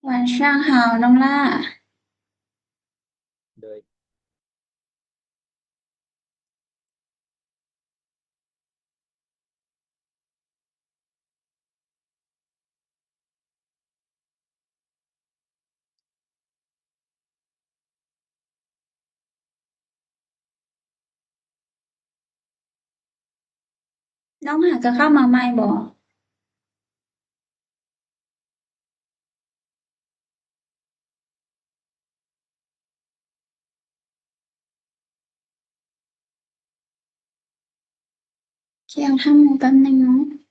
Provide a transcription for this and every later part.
晚上好 ນ້ອງຫຼ້າ. ໂດຍ ນ້ອງຫາກໍເຂົ້າມາໃໝ່ບໍ? ຄຽງທາງໝູ່ແປັບໜຶ່ງເນາະ.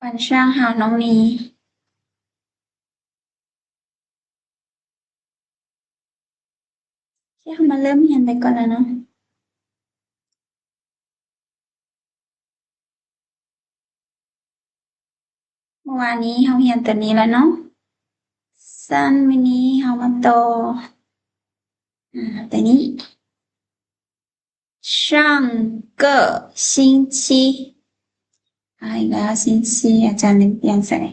晚上好 ນ້ອງນີ. ໂອເຄ ເຮົາມາເລີ່ມຮຽນໄປກ່ອນແລ້ວເນາະ. ເມື່ອວານນີ້ເຮົາຮຽນຕົວນີ້ແລ້ວເນາະ. ຊັ້ນມື້ນີ້ເຮົາມາຕໍ່ ອາ ຕົວນີ້ 上个星期 ອາ ອີກແລ້ວ 星期 ອາຈານລືມປ່ຽນໃສ່ ອາ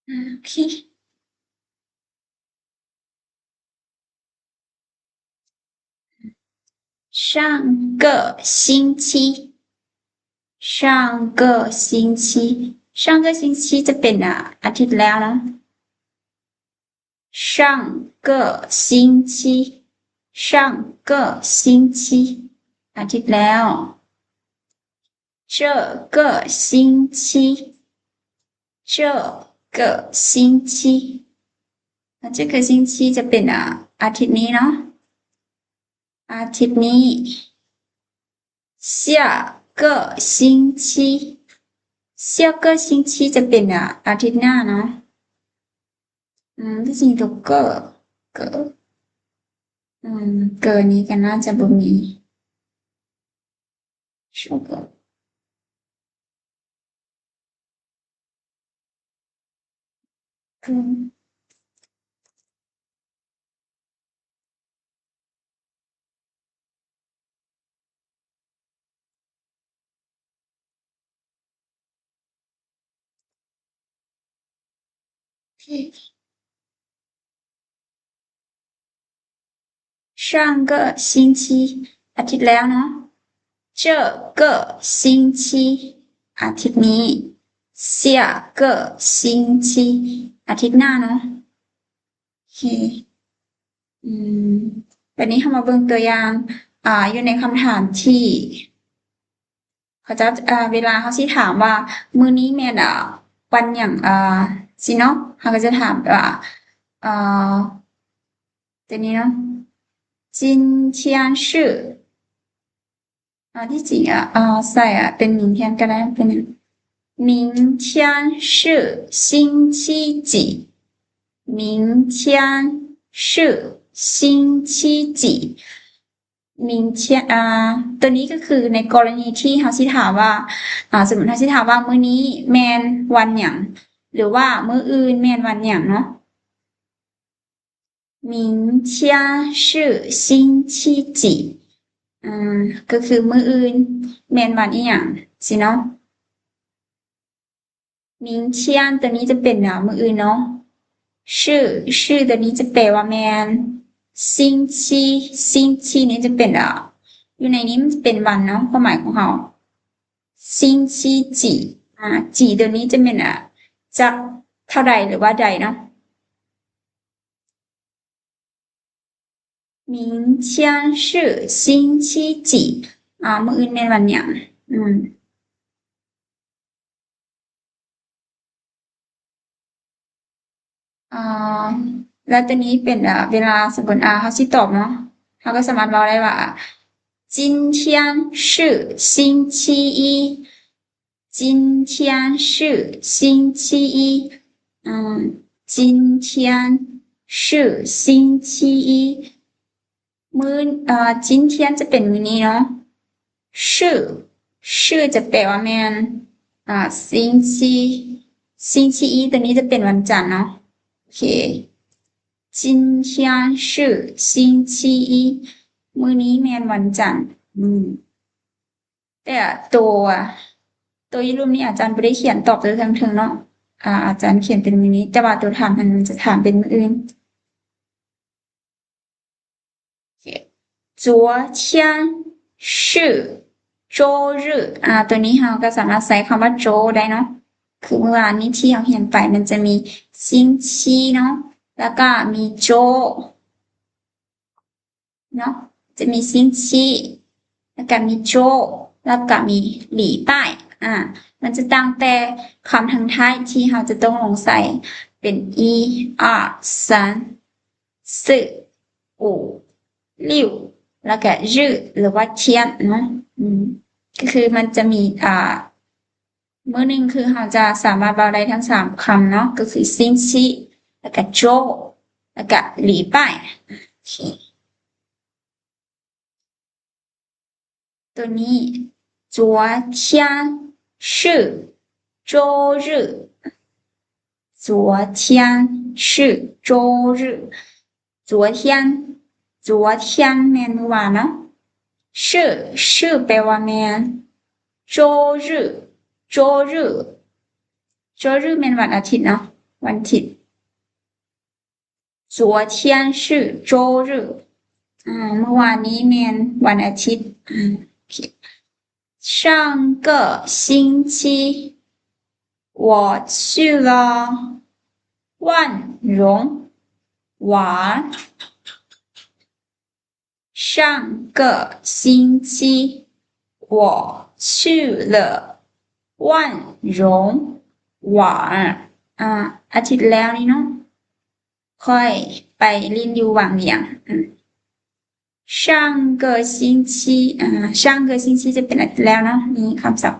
ໂອເຄ 上个星期 上个星期 上个星期 ຈະເປັນ ອາ ອາທິດແລ້ວເນາະ. 上个星期 上个星期 ອາທິດແລ້ວ. 这个星期 这个星期 这个星期 ຈະເປັນ ອາ ອາທິດນີ້ເນາະ ອາທິດນີ້. 下个星期 下个星期 ຈະເປັນ ອາ ອາທິດໜ້າເນາະ. ອືມ ທີ່ຈິງຕົວ 个 个 ອືມ 个 ນີ້ກໍໜ້າຈະບໍ່ມີ 下个 ອືມ 上个星期 ອາທິດແລ້ວເນາະ. 这个星期 ອາທິດນີ້. 下个星期 ອາທິດໜ້າເນາະ. ໂອເຄ ອືມ ບາດນີ້ເຮົາມາເບິ່ງຕົວຢ່າງ ອາ ຢູ່ໃນຄຳຖາມທີ່ ເຂົາເຈົ້າ ເອີ ເວລາເຮົາຊິຖາມວ່າ ມື້ນີ້ແມ່ນ ເອີ ວັນຫຍັງ ເອີ ຊີ້ເນາະ ເຮົາກໍຈະຖາມວ່າ ເອີ ຕົວນີ້ເນາະ 今天是 ອາ ທີ່ຈິງ ອາ ອາ ໃສ່ ອາ ເປັນ 明天 ກໍໄດ້ ເປັນ 明天是星期几 明天是星期几 明天 ອາ ຕົວນີ້ກໍຄືໃນກໍລະນີທີ່ເຮົາຊິຖາມວ່າ ອາ ສົມມຸດເຮົາຊິຖາມວ່າ ມື້ນີ້ແມ່ນວັນຫຍັງ ຫຼືວ່າມື້ອື່ນແມ່ນວັນຫຍັງເນາະ. 明天是星期几 ອາ ກໍຄືມື້ອື່ນແມ່ນວັນອີ່ຫຍັງຊີ້ເນາະ. 明天 ຕົວນີ້ຈະເປັນ ອາ ມື້ອື່ນເນາະ. 是 是 ຕົວນີ້ຈະແປວ່າແມ່ນ. 星期 星期 ນີ້ຈະເປັນ ອາ ຢູ່ໃນນີ້ມັນຈະເປັນວັນເນາະ ຄວາມໝາຍຂອງເຮົາ. 星期几ອາ 几 ໂຕນີ້ຈະແມ່ນ ອາ ຈັກເທົ່າໃດ ຫຼືວ່າໃດເນາະ. 明天是星期几 ອາ ມື້ອື່ນແມ່ນວັນຫຍັງ? ອືມ ອາ ແລ້ວໂຕນີ້ເປັນ ອາ ເວລາ ສົມມຸດ ອາ ເຮົາຊິຕອບເນາະ ເຮົາກໍສາມາດເວົ້າໄດ້ວ່າ 今天是星期一 今天是星期一 ອືມ 今天是星期一 ມື້ ອາ 今天 ຈະເປັນມື້ນີ້ເນາະ 是 是 ຈະແປວ່າແມ່ນ ອາ 星期 星期一 ໂຕນີ້ຈະເປັນວັນຈັນເນາະ ໂອເຄ 今天是星期一 ມື້ນີ້ແມ່ນວັນຈັນ ອືມ ແຕ່ໂຕ ໂຕຢູ່ລຸ່ມນີ້ອາຈານບໍ່ໄດ້ຂຽນຕອບໂຕເທິງໆເນາະ ອາ ອາຈານຂຽນເປັນມື້ນີ້ ແຕ່ວ່າໂຕຖາມຫັ້ນມັນຈະຖາມເປັນມື້ອື່ນ. 昨天是周日 ອາ ໂຕນີ້ເຮົາກໍສາມາດໃຊ້ຄຳວ່າ 周 ໄດ້ເນາະ ຄືມື້ວານນີ້ທີ່ເຮົາຮຽນໄປ ມັນຈະມີ 星期 ເນາະ ແລ້ວກໍມີ 周 ເນາະ ຈະມີ 星期 ແລ້ວກະມີ 周 ແລ້ວກະມີ 礼拜 ອາ ມັນຈະຕ່າງແຕ່ຄຳທັງທ້າຍທີ່ເຮົາຈະຕ້ອງລົງໃສ່ເປັນ 一二三四五六 ແລ້ວກະ日 ຫຼືວ່າ 天 ເນາະ ອືມ ກໍຄືມັນຈະມີ ອາ ມື້ໜຶ່ງຄືເຮົາຈະສາມາດເວົ້າໄດ້ທັງສາມຄຳເນາະ ກໍຄື 星期 ແລ້ວກະ 周 ແລ້ວກະ 礼拜 ໂອເຄ ໂຕນີ້ 昨天是周日 昨天是周日 昨天 昨天 ແມ່ນມື້ວານເນາະ 是 是 ແປວ່າແມ່ນ 周日 周日 周日 ແມ່ນວັນອາທິດເນາະ ວັນທິດ 昨天是周日 ອາ ມື້ວານນີ້ແມ່ນວັນອາທິດ ອາ ໂອເຄ 上个星期我去了万荣玩。上个星期我去了万荣玩。 ອາ ອາທິດແລ້ວນີ້ເນາະ ຂ້ອຍໄປຫຼິ້ນຢູ່ວັງວຽງ. ອາ 上个星期 ອາ 上个星期 ຈະເປັນອາທິດແລ້ວເນາະ ມີຄຳສັບ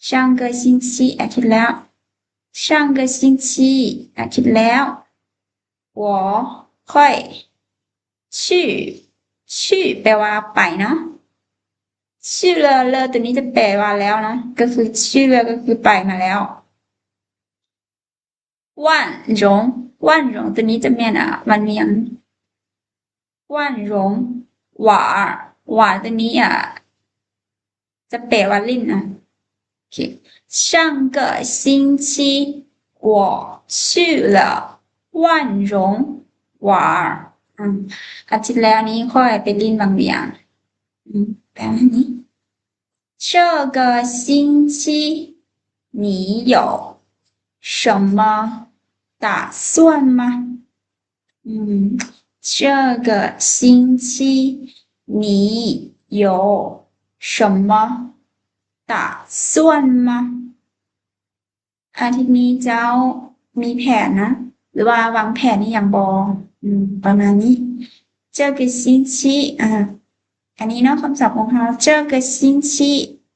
上个星期 ອາທິດແລ້ວ 上个星期 ອາທິດແລ້ວ 我 ຂ້ອຍ 去 去 ແປວ່າໄປເນາະ 去了 了 ໂຕນີ້ຈະແປວ່າແລ້ວເນາະ ກໍຄື 去了 ກໍຄືໄປມາແລ້ວ. 万荣 万荣 ໂຕນີ້ຈະແມ່ນ ອາ ວັງວຽງ 万荣玩 玩 ໂຕນີ້ ອາ ຈະແປວ່າຫຼິ້ນເນາະ ໂອເຄ 上个星期我去了万荣玩 ອາ ອາທິດແລ້ວນີ້ຂ້ອຍໄປຫຼິ້ນວັງວຽງ ອາ ແປວ່ານີ້ 这个星期你有什么打算吗？嗯，这个星期你有什么打算吗？ ອາທິດນີ້ເຈົ້າມີແຜນນະ ຫຼືວ່າວາງແຜນອີ່ຫຍັງບໍ່? ອືມ ປະມານນີ້ 这个星期 ອາ ອັນນີ້ເນາະ ຄຳສັບຂອງເຮົາ 这个星期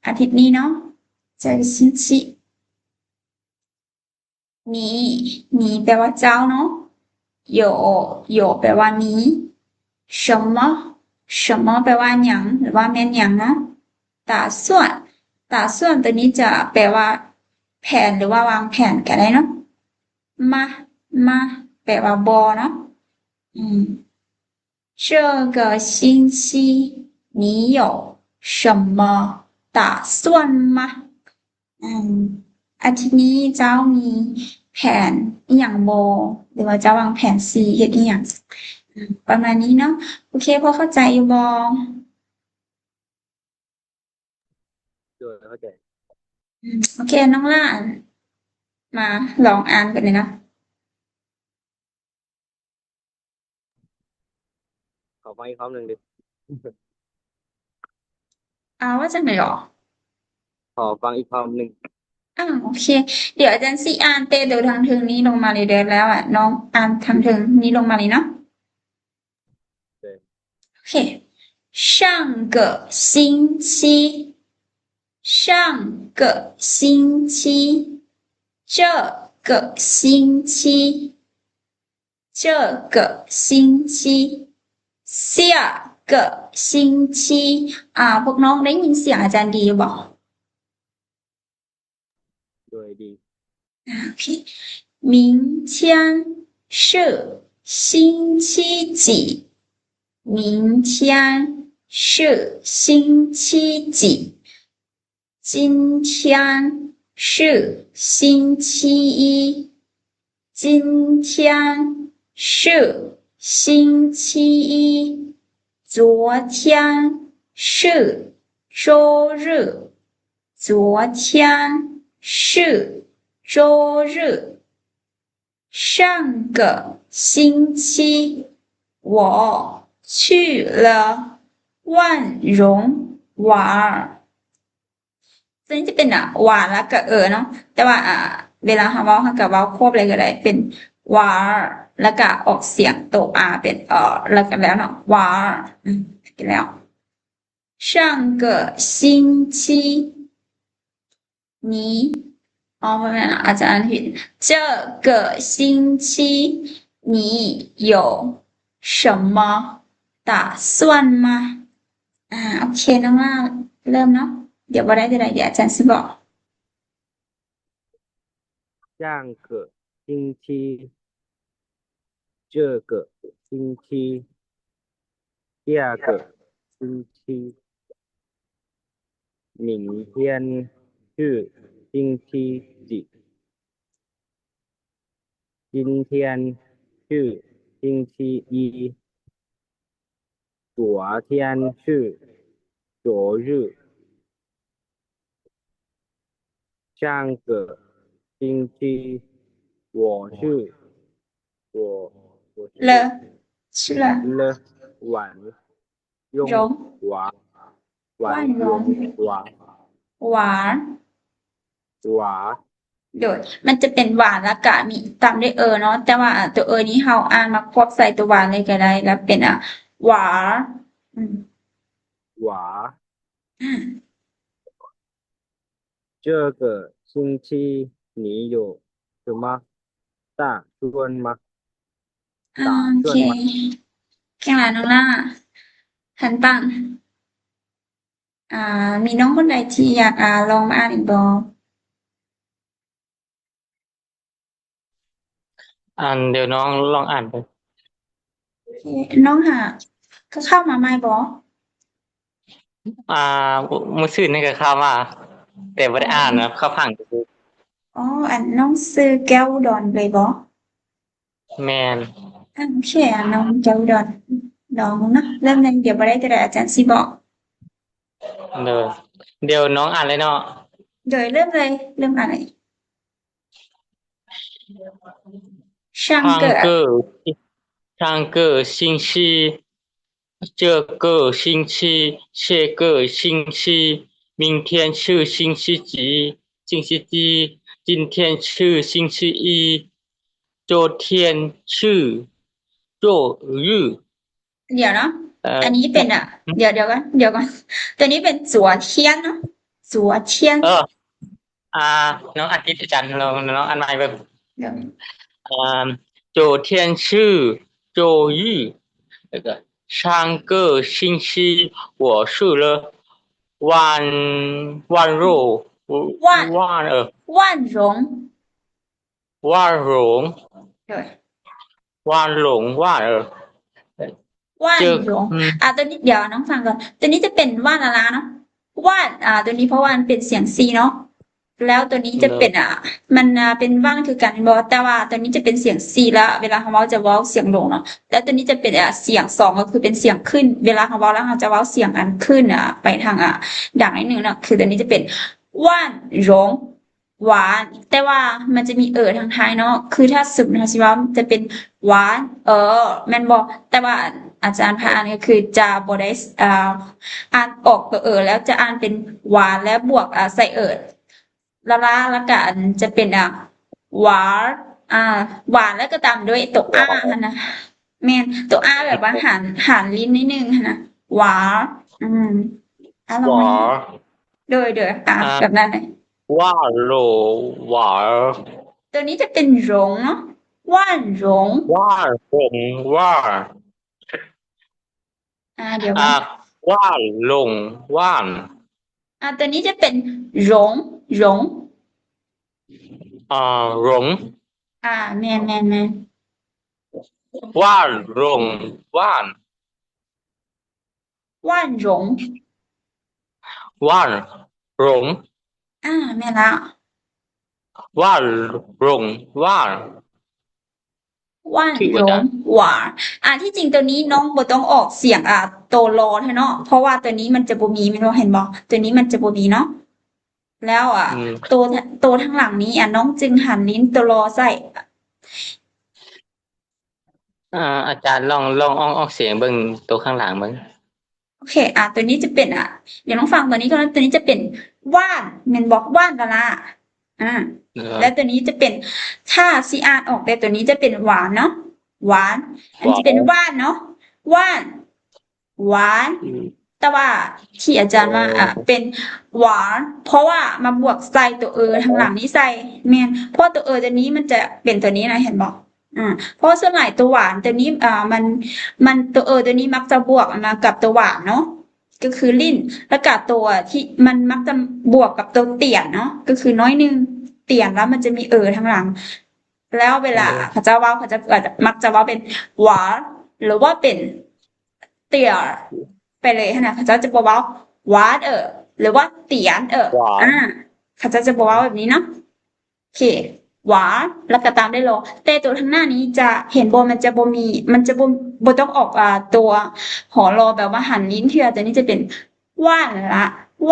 ອາທິດນີ້ເນາະ 这个星期 你 你 ແປວ່າເຈົ້າເນາະ 有 有 ແປວ່າມີ 什么 什么 ແປວ່າຫຍັງ ຫຼືວ່າແມ່ນຫຍັງເນາະ 打算 打算 ໂຕນີ້ຈະແປວ່າແຜນ ຫຼືວ່າວາງແຜນກໍໄດ້ເນາະ 吗 吗 ແປວ່າບໍ່ເນາະ ອືມ 这个星期你有什么打算吗？ ອາ ອາທິດນີ້ເຈົ້າມີແຜນອີ່ຫຍັງບໍ່ ຫຼືວ່າເຈົ້າວາງແຜນຊິເຮັດອີ່ຫຍັງ ອາ ປະມານນີ້ເນາະ ໂອເຄ ພໍເຂົ້າໃຈຢູ່ບໍ່? ໂດຍ ເຂົ້າໃຈ. ອືມ ໂອເຄ ນ້ອງຫຼ້າ ມາລອງອ່ານກັນເລີຍເນາະ. ຂໍຟັງອີກຮອບໜຶ່ງເດີ້. ອ່າ ວ່າຈັ່ງໃດເກາະ? ຂໍຟັງອີກຮອບໜຶ່ງ. ອ່າ ໂອເຄ ດຽວອາຈານຊິອ່ານແຕ່ໂຕທາງເທິງນີ້ລົງມາເລີຍເດີ້ ແລ້ວອະ ນ້ອງອ່ານທາງເທິງນີ້ລົງມາເລີຍເນາະ. ໂອເຄ 上个星期 上个星期 这个星期 这个星期 下个星期 ອ່າ ພວກນ້ອງໄດ້ຍິນສຽງອາຈານດີຢູ່ບໍ່? ໂດຍດີ. ອ່າ ໂອເຄ 明天是星期几? 明天是星期几? 今天是星期一。今天是星期一。昨天是周日。昨天是周日。 上个星期我去了万荣玩。 ຕົວນີ້ຈະເປັນ ອາ ວາ ແລ້ວກະ ເອີ ເນາະ ແຕ່ວ່າ ອາ ເວລາເຮົາເວົ້າ ເຮົາກະເວົ້າຄວບເລີຍກະໄດ້ ເປັນ ວາ ແລ້ວກະອອກສຽງໂຕ ອາ ເປັນ ເອີ ແລ້ວກະແລ້ວເນາະ ວາ ອືມ ແລ້ວ. 上个星期 นี้ ອໍ ບໍ່ແມ່ນ ອາຈານອ່ານຜິດ 这个星期你有什么打算吗? ອ່າ ໂອເຄ ນ້ອງຫຼ້າເລີ່ມເນາະ ດຽວບໍ່ໄດ້ຕົວໃດ ດຽວອາຈານຊິບອກ. 上个星期 这个星期 下个星期 明天是星期几? 今天是星期一。昨天是昨日。 上个星期我去，我，我去了，去了。了玩，用荣，玩，玩荣，荣玩。玩。玩。 ໂດຍ ມັນຈະເປັນ ວາ ແລ້ວກະມີ ຕາມດ້ວຍ ເອີ ເນາະ ແຕ່ວ່າ ອາ ໂຕ ເອີ ນີ້ເຮົາອ່ານມາຄວບໃສ່ໂຕ ວາ ເລີຍກະໄດ້ ແລ້ວເປັນ ອາ ວາ ອືມ ວາ ອືມ 这个星期你有什么打算吗? ອາ 打算吗？ ໂອເຄ ເກັ່ງຫຼາຍນ້ອງຫຼ້າ ທັນປັງ ອ່າ ມີນ້ອງຄົນໃດທີ່ຢາກ ອ່າ ລອງມາອ່ານອີກບໍ່? ອັນ ດຽວນ້ອງລອງອ່ານເບິ່ງ ໂອເຄ ນ້ອງຫາ ກໍເຂົ້າມາໃໝ່ບໍ່? ອ່າ ມື້ຊືນນີ້ກໍເຂົ້າມາ ແຕ່ບໍ່ໄດ້ອ່ານນະ ເຂົ້າຟັງຊື່ໆ. ອໍ ອັນ ນ້ອງຊື່ແກ້ວອຸດອນເລີຍບໍ່? ແມ່ນ ໂອເຄ ນ້ອງຈະລອງ ລອງເນາະ ເລີ່ມເລີຍ ດຽວບໍ່ໄດ້ຕົວໃດອາຈານຊິບອກ. ໂດຍ ດຽວນ້ອງອ່ານເລີຍເນາະ ໂດຍ ເລີ່ມເລີຍ ເລີ່ມອ່ານເລີຍ. 上个，上个，上个星期 这个星期，下个星期，明天是星期几，星期几，今天是星期一，昨天是昨日。 ດຽວເນາະ ເອີ ອັນນີ້ເປັນ ອາ ຫຶ ດຽວ ດຽວກ່ອນ ດຽວກ່ອນ ຕົວນີ້ເປັນ 昨天 ເນາະ 昨天 ເອີ ອ່າ ນ້ອງອາທິດ ອາຈານລອງ ລອງອ່ານໃໝ່ເບິ່ງ. ເອີ ອ່າ 昨天是周日 ແລ້ວກໍ 上个星期我去了万，万荣，万，万，ເອີ 万荣 万荣 ໂດຍ 万荣 万，ເອີ 万荣 ອືມ ອ່າ ຕົວນີ້ ດຽວນ້ອງຟັງກ່ອນ ຕົວນີ້ຈະເປັນ 万 ລະລາເນາະ 万 ອ່າ ຕົວນີ້ເພາະວ່າມັນເປັນສຽງສີ່ເນາະ ແລ້ວຕົວນີ້ຈະເປັນ ໂດຍ ອ່າ ມັນ ອ່າ ເປັນ 万 ຄືກັນແມ່ນບໍ່? ແຕ່ວ່າຕົວນີ້ຈະເປັນສຽງສີ່ ແລ້ວເວລາເຮົາເວົ້າຈະເວົ້າສຽງລົງເນາະ ແລ້ວຕົວນີ້ຈະເປັນ ອ່າ ສຽງສອງ ກໍຄືເປັນສຽງຂຶ້ນ ເວລາເຮົາເວົ້າແລ້ວເຮົາຈະເວົ້າສຽງອັນຂຶ້ນ ອ່າ ໄປທາງ ອ່າ ດັງໜ້ອຍໜຶ່ງເນາະ ຄືຕົວນີ້ຈະເປັນ万荣 หวาน ແຕ່ວ່າມັນຈະມີເອີທາງທ້າຍເນາະ ຄືຖ້າສົມມຸດເຮົາຊິເວົ້າຈະເປັນ หวานเอ๋อ ແມ່ນບໍ່? ແຕ່ວ່າອາຈານພາອ່ານກໍຄືຈະບໍ່ໄດ້ ອ່າ ອ່ານອອກຕົວເອີ ແລ້ວຈະອ່ານເປັນ หวาน ແລ້ວບວກ ອ່າ ໃສ່ເອີ ລະລາ ແລ້ວກະອັນຈະເປັນ ອ່າ หวาน ອ່າ หวาน ແລ້ວກໍຕາມດ້ວຍຕົວ อา ຫັ້ນນະ ແມ່ນ ຕົວ อา ແບບວ່າຫານ ຫານລິ້ນໜ້ອຍໜຶ່ງຫັ້ນນະ หวาน ອືມ ອາ ລອງ หวาน ໂດຍ ໂດຍ ອ່າ ອ່າ ແບບນັ້ນເລີຍ 万荣 หวาน ຕົວນີ້ຈະເປັນ 荣 ເນາະ 万荣 万荣 หວານ ອ່າ ດຽວກ່ອນ ອ່າ 万荣 หวาน ອ່າ ຕົວນີ້ຈະເປັນ 荣 荣 ອ່າ 荣 ອ່າ ແມ່ນ ແມ່ນ ແມ່ນ 万荣 หวาน 万荣 万荣 ອ່າ ແມ່ນລະ 万荣 หวาน 万荣 หວານ ອ່າ ທີ່ຈິງຕົວນີ້ນ້ອງບໍ່ຕ້ອງອອກສຽງ ອ່າ ໂຕ ລ ເທື່ອເນາະ ເພາະວ່າຕົວນີ້ມັນຈະບໍ່ມີ ແມ່ນບໍ່? ເຫັນບໍ່? ຕົວນີ້ມັນຈະບໍ່ມີເນາະ ແລ້ວ ອ່າ ອືມ ໂຕ ໂຕທາງຫຼັງນີ້ ອ່າ ນ້ອງຈຶ່ງຫັນລິ້ນໂຕ ລ ໃສ່ ອ່າ ອາຈານລອງ ລອງອອກ ອອກສຽງເບິ່ງໂຕຂ້າງຫຼັງເບິ່ງ ໂອເຄ ອ່າ ຕົວນີ້ຈະເປັນ ອ່າ ດຽວລອງຟັງຕົວນີ້ກ່ອນ ຕົວນີ້ຈະເປັນ ว่าน ແມ່ນບໍ່? ว่าน ລະລາ ອ່າ ເອີ ແລ້ວຕົວນີ້ຈະເປັນ ຖ້າຊິອ່ານອອກແຕ່ຕົວນີ້ຈະເປັນ หวาน ເນາະ หวาน ອັນນີ້ຈະເປັນ หวาน หวาน ເນາະ หวาน หวาน ອືມ ແຕ່ວ່າທີ່ອາຈານວ່າ ໂອ້ ອ່າ ເປັນ หวาน ເພາະວ່າມາບວກໃສ່ຕົວ ເອີ ທາງຫຼັງນີ້ໃສ່ ແມ່ນ ເພາະວ່າຕົວ ເອີ ຕົວນີ້ມັນຈະເປັນຕົວນີ້ນະ ເຫັນບໍ່? ອາ ເພາະວ່າສ່ວນຫຼາຍຕົວ หวาน ຕົວນີ້ ອ່າ ມັນ ມັນ ຕົວ ເອີ ຕົວນີ້ມັກຈະບວກມາກັບຕົວ หวาน ເນາະ ກໍຄືລິ້ນ ແລ້ວກະຕົວທີ່ມັນມັກຈະບວກກັບຕົວ 点 ເນາະ ກໍຄືໜ້ອຍໜຶ່ງ 点 ແລ້ວມັນຈະມີ ເອີ ທາງຫຼັງ ແລ້ວເວລາ ເອີ ເຂົາເຈົ້າເວົ້າ ເຂົາເຈົ້າກໍຈະ ມັກຈະເວົ້າເປັນ หวาน ຫຼືວ່າເປັນ 点 ໄປເລີຍຫັ້ນນະ ເຂົາເຈົ້າຈະບໍ່ເວົ້າ หวาน ເອີ ຫຼືວ່າ 点 ເອີ หวาน ອ່າ ເຂົາເຈົ້າຈະບໍ່ເວົ້າແບບນີ້ເນາະ ໂອເຄ หวาน ແລ້ວກໍຕາມດ້ວຍ ร ແຕ່ຕົວທາງໜ້ານີ້ຈະເຫັນບໍ່ ມັນຈະບໍ່ມີ ມັນຈະບໍ່ ບໍ່ຕ້ອງອອກ ອ່າ ຕົວ ຫ ລ ແບບວ່າຫັນລິ້ນເທື່ອ ຕົວນີ້ຈະເປັນ 万 ລະ 万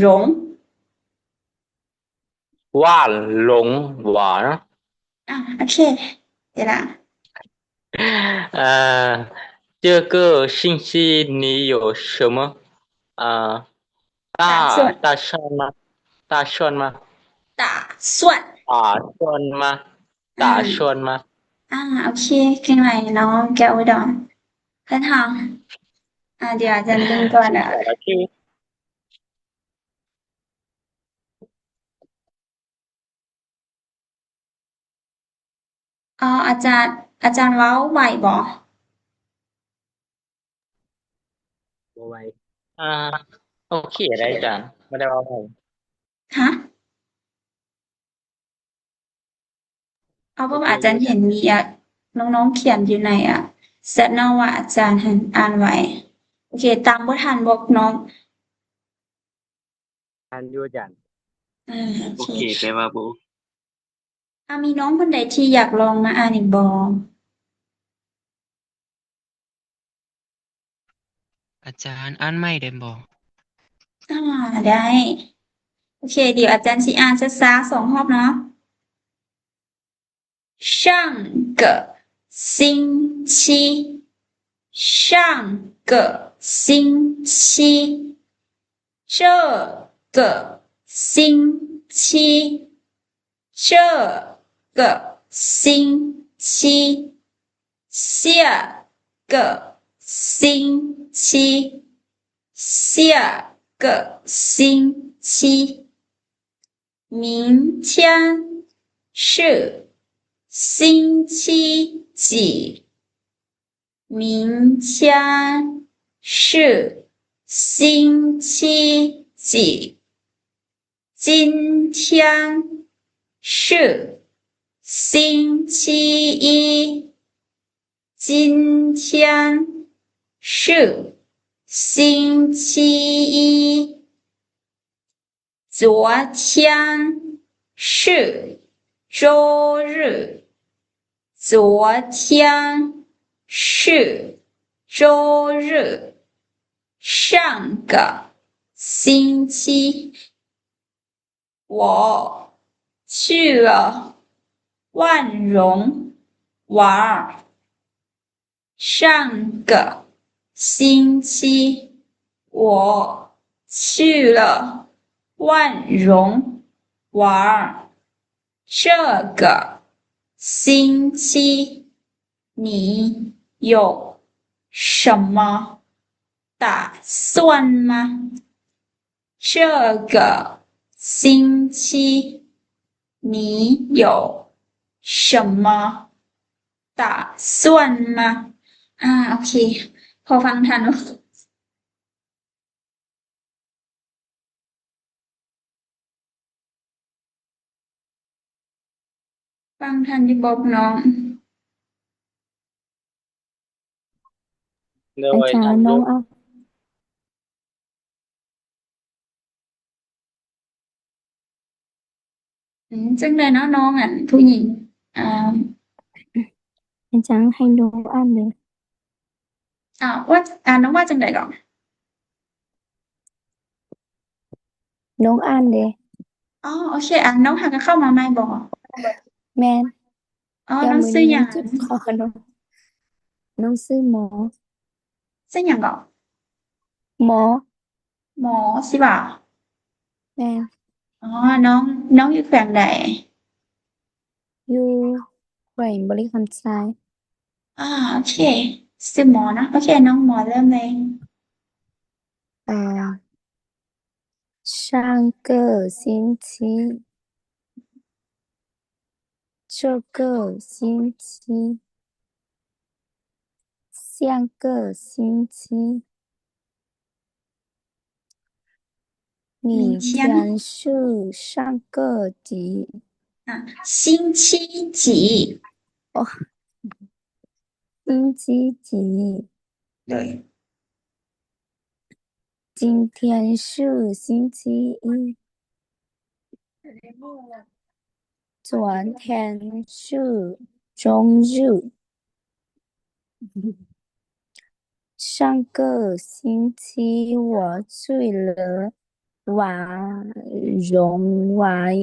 荣 万荣 หวาน ອ່າ ໂອເຄ ດຽວລະ 呃，这个星期你有什么，呃，打算。打算吗？打算吗？打算。打算吗？打算吗？ ອ່າ ໂອເຄ ເກັ່ງຫຼາຍນ້ອງແກ້ວອຸດອນ ເພິ່ນເຮົາ ອ່າ ດຽວອາຈານເບິ່ງກ່ອນເດີ ອໍ ອາຈານ ອາຈານເວົ້າໄວບໍ່? ບໍ່ໄວ ອ່າ ໂອເຄໄດ້ອາຈານ ບໍ່ໄດ້ເວົ້າໄວ ຮະ? ເອົາ ເພາະວ່າອາຈານເຫັນມີ ອ່າ ນ້ອງໆຂຽນຢູ່ໃນ ອ່າ ແຊັດເນາະວ່າອາຈານຫັ້ນອ່ານໄວ ໂອເຄ ຕາມບໍ່ທັນພວກນ້ອງ ທັນຢູ່ອາຈານ ອ່າ ໂອເຄ ໂອເຄ ແປວ່າບໍ່ ອ່າ ມີນ້ອງຄົນໃດທີ່ຢາກລອງມາອ່ານອີກບໍ່? ອາຈານ ອ່ານໃໝ່ໄດ້ບໍ່? ອ່າ ໄດ້ ໂອເຄ ດຽວອາຈານຊິອ່ານຊ້າໆສອງຮອບເນາະ 上个星期 上个星期 这个星期 这个星期 下个星期 下个星期 明天是星期几？明天是星期几？今天是星期一。今天是星期一。 昨天是周日。昨天是周日。上个星期我去了万荣玩儿。上个星期我去了万荣玩儿。这个星期你有什么打算吗？这个星期你有什么打算吗？ ອ່າ ໂອເຄ ພໍຟັງທັນ. ຟັງທັນຢູ່ບໍ່ນ້ອງ? ໂດຍ ອາຈານ ທັນຢູ່ ນ້ອງ ອືມ ຈັ່ງໃດເນາະ ນ້ອງ ອັນ ຜູ້ຍິງ ອ່າ ອາຈານໃຫ້ນ້ອງອ່ານເລີຍ. ອ່າ ວ່າ ອ່າ ນ້ອງວ່າຈັ່ງໃດເກາະ? ນ້ອງອ່ານເດ້. ອໍ ໂອເຄ ອັນ ນ້ອງຫາກໍເຂົ້າມາໃໝ່ບໍ? ແມ່ນ. ອໍ ນ້ອງຊື່ຫຍັງ? ນ້ອງຊື່ໝໍ. ຊື່ຫຍັງເກາະ? ໝໍ. ໝໍຊິຫວາ? ແມ່ນ. ອໍ ນ້ອງ ນ້ອງຢູ່ແຂວງໃດ? ຢູ່ແຂວງບໍລິຄຳໄຊ. ອ່າ ໂອເຄ ຊື່ໝໍເນາະ. ໂອເຄ ນ້ອງໝໍເລີ່ມເລີຍ. ເອີ 上个星期 这个星期 下个星期 明天是上个几 ອ່າ 星期几? ອໍ 星期几? 对. 今天是星期一. 昨天是周日. 上个星期我去了万荣玩.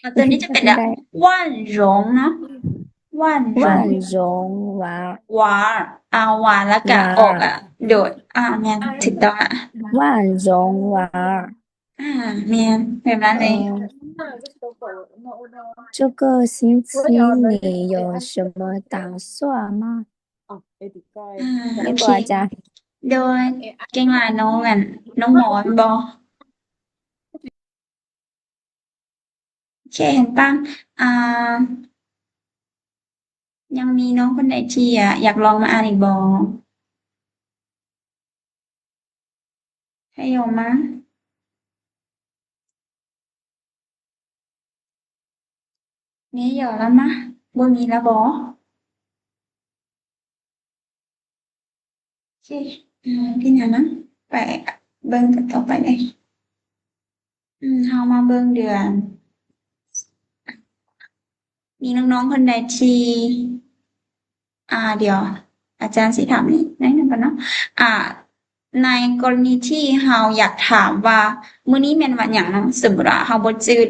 ອໍ ຕົວນີ້ຈະເປັນແບບ 万荣ເນາະ 万荣 万荣玩. 玩 ອ່າ 玩 ແລ້ວກະ 玩 ອອກ ອ່າ ໂດຍ ອ່າ ແມ່ນ ຖືກຕ້ອງ 万荣玩. ອ່າ ແມ່ນ ແບບນັ້ນເລີຍ. 这个星期你有什么打算吗? ອ່າ ໂອເຄ ອາຈານ ໂດຍ ເກັ່ງຫຼາຍນ້ອງ ອັນ ນ້ອງໝໍແມ່ນບໍ່? ໂອເຄ ເຫັນປະ? ອ່າ ຍັງມີນ້ອງຄົນໃດທີ່ ອາ ຢາກລອງມາອ່ານອີກບໍ່? ໃຫ້ອອກມາ ມີຢູ່ລະມະ ບໍ່ມີລະບໍ? ໂອເຄ ເປັນຫຍັງນະ ໄປເບິ່ງກັນຕໍ່ໄປເລີຍ. ອືມ ເຮົາມາເບິ່ງເດືອນ ມີນ້ອງໆຄົນໃດທີ່ ອ່າ ດຽວອາຈານຊິຖາມອີກໜ້ອຍໜຶ່ງກ່ອນເນາະ. ອ່າ ໃນກໍລະນີທີ່ເຮົາຢາກຖາມວ່າ ມື້ນີ້ແມ່ນວັນຫຍັງເນາະ, ສົມມຸດວ່າເຮົາບໍ່ຈື່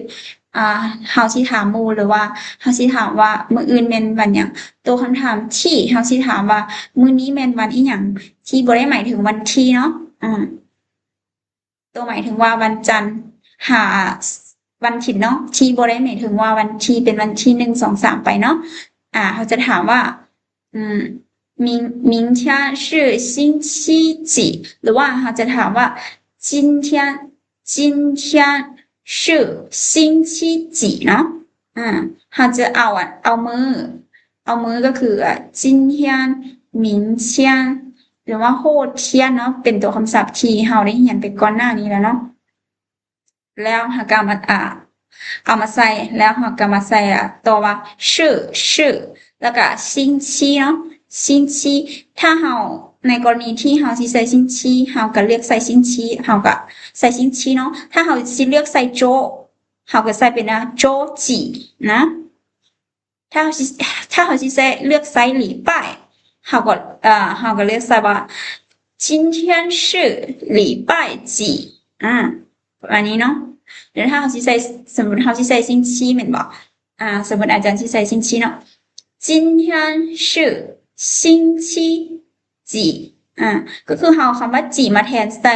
ອ່າ ເຮົາຊິຖາມໝູ່ ຫຼືວ່າເຮົາຊິຖາມວ່າ ມື້ອື່ນແມ່ນວັນຫຍັງ? ຕົວຄຳຖາມທີ່ເຮົາຊິຖາມວ່າ ມື້ນີ້ແມ່ນວັນອີ່ຫຍັງ? ທີ່ບໍ່ໄດ້ໝາຍເຖິງວັນທີເນາະ ອືມ ຕົວໝາຍເຖິງວ່າວັນຈັນຫາວັນທິດເນາະ, ທີ່ບໍ່ໄດ້ໝາຍເຖິງວ່າວັນທີເປັນວັນທີໜຶ່ງ ສອງ ສາມ ໄປເນາະ. ອ່າ ເຮົາຈະຖາມວ່າ ອືມ 明 明天是星期几 ຫຼືວ່າເຮົາຈະຖາມວ່າ 今天 今天是星期几 ເນາະ. ອ່າ ເຮົາຈະເອົາ ເອົາມື້ ເອົາມື້ກໍຄື 今天 明天 ຫຼືວ່າ后天 ເນາະ ເປັນຕົວຄຳສັບທີ່ເຮົາໄດ້ຮຽນໄປກ່ອນໜ້ານີ້ແລ້ວເນາະ. ແລ້ວເຮົາກໍເອົາມາ ອ່າ ເອົາມາໃສ່ ແລ້ວເຮົາກໍມາໃສ່ ອ່າ ຕໍ່ວ່າ 是 是 ແລ້ວກໍ 星期 ເນາະ 星期. ຖ້າເຮົາ ໃນກໍລະນີທີ່ເຮົາຊິໃສ່ 星期 ເຮົາກໍເລືອກໃສ່ 星期 ເຮົາກໍໃສ່ 星期 ເນາະ. ຖ້າເຮົາຊິເລືອກໃສ່ 周 ເຮົາກໍໃສ່ເປັນ ອ່າ 周几 ນະ. ຖ້າເຮົາຊິ ຖ້າເຮົາຊິໃສ່ ເລືອກໃສ່ 礼拜 ເຮົາກໍ ເອີ ເຮົາກໍເລືອກໃສ່ວ່າ 今天是礼拜几 ອ່າ ປະມານນີ້ເນາະ. ດຽວຖ້າເຮົາຊິໃສ່ ສົມມຸດເຮົາຊິໃສ່ 星期 ແມ່ນບໍ່? ອ່າ ສົມມຸດອາຈານຊິໃສ່ 星期 ເນາະ 今天是星期 几 ອ່າ ກໍຄືເຮົາເອົາຄຳວ່າ 几 ມາແທນໃສ່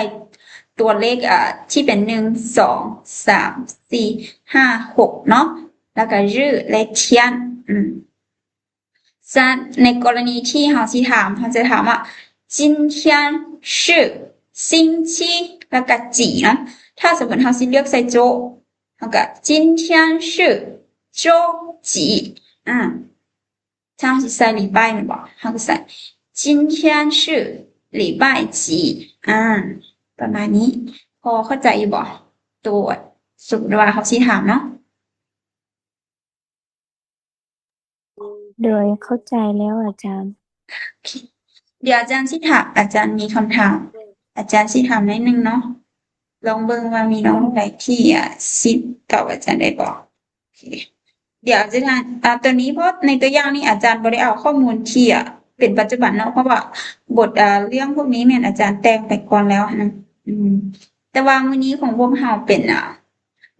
ຕົວເລກ ອ່າ ທີ່ເປັນ ໜຶ່ງ ສອງ ສາມ ສີ່ ຫ້າ ຫົກ ເນາະ ແລ້ວກໍ 日 ແລະ 天 ອືມ ສະນັ້ນ ໃນກໍລະນີທີ່ເຮົາຊິຖາມ ເຮົາຈະຖາມວ່າ 今天是星期 ແລ້ວກໍ 几 ເນາະ ຖ້າສົມມຸດເຮົາຊິເລືອກໃສ່ 周 ເຮົາກໍ 今天是周几 ອ່າ ຖ້າເຮົາຊິໃສ່ 礼拜 ແມ່ນບໍ່? ເຮົາກໍໃສ່ 今天是礼拜几 ອ່າ ປະມານນີ້ ພໍເຂົ້າໃຈຢູ່ບໍ່? ໂຕ ສົມມຸດວ່າເຮົາຊິຖາມເນາະ ໂດຍ ເຂົ້າໃຈແລ້ວອາຈານ. ໂອເຄ ດຽວອາຈານຊິຖາມ ອາຈານມີຄຳຖາມ ອາຈານຊິຖາມໜ້ອຍໜຶ່ງເນາະ ລອງເບິ່ງວ່າມີນ້ອງໃດທີ່ ອາ ຊິຕອບອາຈານໄດ້ບໍ່? ໂອເຄ ດຽວອາຈານ ອາ ຕົວນີ້ ເພາະໃນຕົວຢ່າງນີ້ອາຈານບໍ່ໄດ້ເອົາຂໍ້ມູນທີ່ ອາ ເປັນປັດຈຸບັນເນາະ ເພາະວ່າບົດ ອາ ເລື່ອງພວກນີ້ແມ່ນອາຈານແຕ່ງໄປກ່ອນແລ້ວຫັ້ນນະ ອືມ ແຕ່ວ່າມື້ນີ້ຂອງພວກເຮົາເປັນ ອາ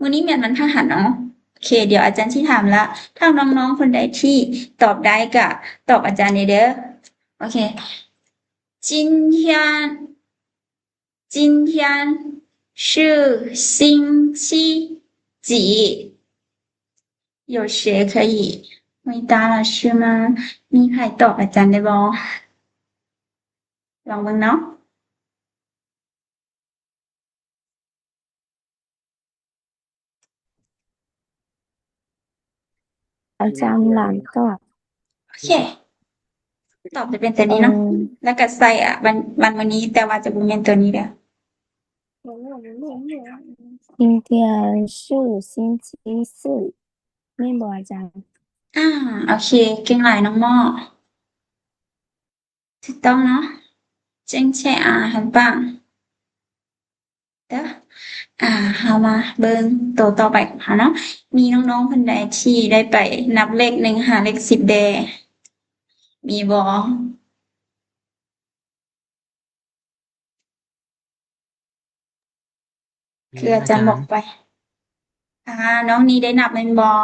ມື້ນີ້ແມ່ນວັນພະຫັດເນາະ ໂອເຄ ດຽວອາຈານຊິຖາມລະ ຖ້ານ້ອງໆຄົນໃດທີ່ຕອບໄດ້ກະຕອບອາຈານແດ່ເດີ ໂອເຄ 今天 今天是星期几？有谁可以回答老师吗？ ມີໃຜຕອບອາຈານໄດ້ບໍ່? ລອງເບິ່ງເນາະ. ອາຈານຫຼານຕອບ. ໂອເຄ ຕອບຈະເປັນຕົວນີ້ເນາະ ເອີ ແລ້ວກໍໃສ່ ອາ ວັນ ວັນມື້ນີ້ ແຕ່ວ່າຈະບໍ່ແມ່ນຕົວນີ້ເດີ. 今天是星期四 ແມ່ນບໍ່ອາຈານ? ອາ ໂອເຄ ເກັ່ງຫຼາຍນ້ອງໝໍ້. ຖືກຕ້ອງເນາະ 正确啊 很棒 ເດີ. ອາ ເຮົາມາເບິ່ງໂຕຕໍ່ໄປຂອງເຮົາເນາະ ມີນ້ອງໆຄົນໃດທີ່ໄດ້ໄປນັບເລກໜຶ່ງຫາເລກສິບແດ່ ມີບໍ່? ຄືອາຈານບອກໄປ ອາ ນ້ອງນີ້ໄດ້ນັບແມ່ນບໍ່?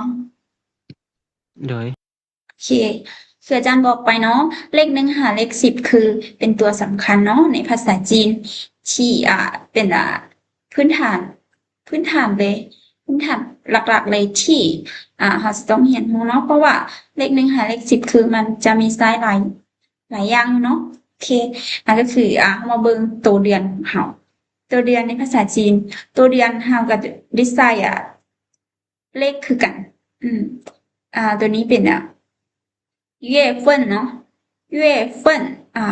ໂດຍ ໂອເຄ ຄືອາຈານບອກໄປເນາະ ເລກໜຶ່ງຫາເລກສິບ ຄືເປັນຕົວສຳຄັນເນາະ ໃນພາສາຈີນ ທີ່ ອາ ເປັນ ອາ ພື້ນຖານ ພື້ນຖານເລີຍ ພື້ນຖານຫຼັກໆເລີຍ ທີ່ ອາ ເຮົາຈະຕ້ອງຮຽນຮູ້ເນາະ ເພາະວ່າເລກໜຶ່ງຫາເລກສິບ ຄືມັນຈະມີໃຊ້ຫຼາຍ ຫຼາຍຢ່າງຢູ່ເນາະ. ໂອເຄ ອັນກໍຄື ອາ ເຮົາມາເບິ່ງໂຕເດືອນຂອງເຮົາ ໂຕເດືອນໃນພາສາຈີນ ໂຕເດືອນເຮົາກໍໄດ້ໃຊ້ ອາ ເລກຄືກັນ ອືມ ອາ ໂຕນີ້ເປັນ ອາ 月份ເນາະ 月份 ອາ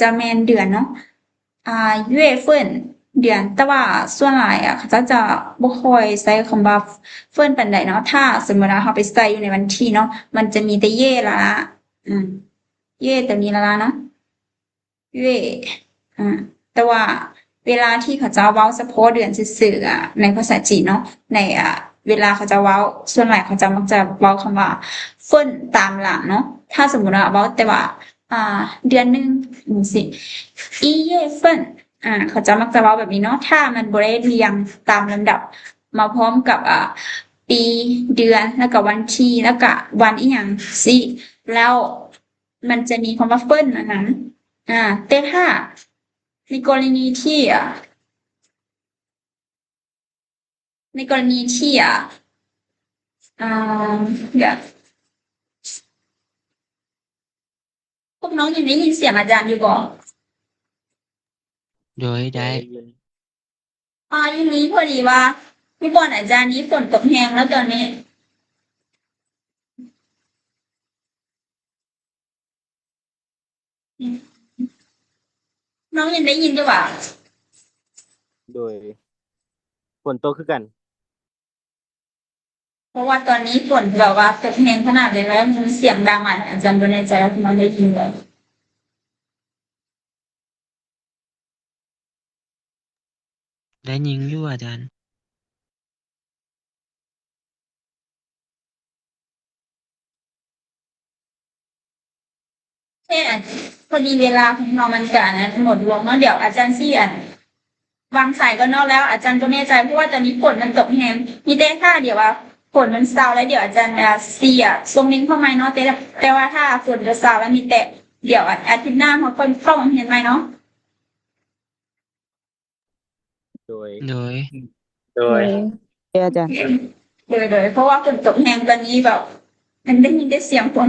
ຈະແມ່ນເດືອນເນາະ ອາ 月份 ເດືອນ ແຕ່ວ່າສ່ວນຫຼາຍ ອາ ເຂົາເຈົ້າຈະບໍ່ຄ່ອຍໃຊ້ຄຳວ່າ 份 ປານໃດເນາະ ຖ້າສົມມຸດວ່າເຮົາໄປໃສ່ຢູ່ໃນວັນທີເນາະ ມັນຈະມີແຕ່ 月 ລະລະ ອືມ 月 ໂຕນີ້ລະລະເນາະ 月 ອາ ແຕ່ວ່າເວລາທີ່ເຂົາເຈົ້າເວົ້າສະເພາະເດືອນຊື່ໆ ອາ ໃນພາສາຈີນເນາະ ໃນ ອາ ເວລາເຂົາເຈົ້າເວົ້າ ສ່ວນຫຼາຍເຂົາເຈົ້າມັກຈະເວົ້າຄຳວ່າ 份 ຕາມຫຼັງເນາະ ຖ້າສົມມຸດວ່າເວົ້າແຕ່ວ່າ ອາ ເດືອນໜຶ່ງຈັ່ງຊີ້ 一月份 ອາ ເຂົາເຈົ້າມັກຈະເວົ້າແບບນີ້ເນາະ ຖ້າມັນບໍ່ໄດ້ລຽງຕາມລຳດັບມາພ້ອມກັບ ອາ ປີ ເດືອນ ແລ້ວກະວັນທີ ແລ້ວກະວັນອີ່ຫຍັງຊີ້ ແລ້ວ ມັນຈະມີຄຳວ່າ 份 ມານຳ ອາ ແຕ່ຖ້າໃນກໍລະນີທີ່ ອາ ໃນກໍລະນີທີ່ ອາ ອາ ດຽວ ພວກນ້ອງຍັງໄດ້ຍິນສຽງອາຈານຢູ່ບໍ່? ໂດຍ ໄດ້ ໄດ້ຍິນ. ອໍ ຢູ່ນີ້ພໍດີວ່າ ຢູ່ບ່ອນອາຈານນີ້ຝົນຕົກແຮງແລ້ວຕອນນີ້. ນ້ອງຍັງໄດ້ຍິນຢູ່ຫວາ? ໂດຍ ຝົນຕົກຄືກັນ. ເພາະວ່າຕອນນີ້ຝົນແບບວ່າຕົກແຮງຂະໜາດໃດ ແລ້ວມີສຽງດັງຫຼາຍ ອາຈານບໍ່ແນ່ໃຈວ່ານ້ອງໄດ້ຍິນບໍ່. ໄດ້ຍິນຢູ່ອາຈານ. ແມ່ນ ພໍດີເວລາຂອງເຮົາມັນກະອັນນັ້ນໝົດລົງເນາະ ດຽວອາຈານຊິອັນ ວາງສາຍກ່ອນເນາະ ແລ້ວອາຈານບໍ່ແນ່ໃຈ ເພາະວ່າຕອນນີ້ຝົນມັນຕົກແຮງ. ມີແຕ່ຖ້າດຽວວ່າຝົນມັນເຊົາແລ້ວ ດຽວອາຈານ ອາ ຊິ ອາ ສົ່ງລິ້ງເຂົ້າໃໝ່ເນາະ ແຕ່ ແຕ່ວ່າຖ້າຝົນຈະເຊົາແລ້ວ ມີແຕ່ດຽວອາ ອາທິດໜ້າເຮົາຄ່ອຍເຂົ້າໂຮງຮຽນໃໝ່ເນາະ. ໂດຍ ໂດຍ ໂດຍ ໂດຍ ອາຈານ ໂດຍ ໂດຍ ເພາະວ່າຝົນຕົກແຮງຕອນນີ້ ແບບ ມັນໄດ້ຍິນແຕ່ສຽງຝົນ.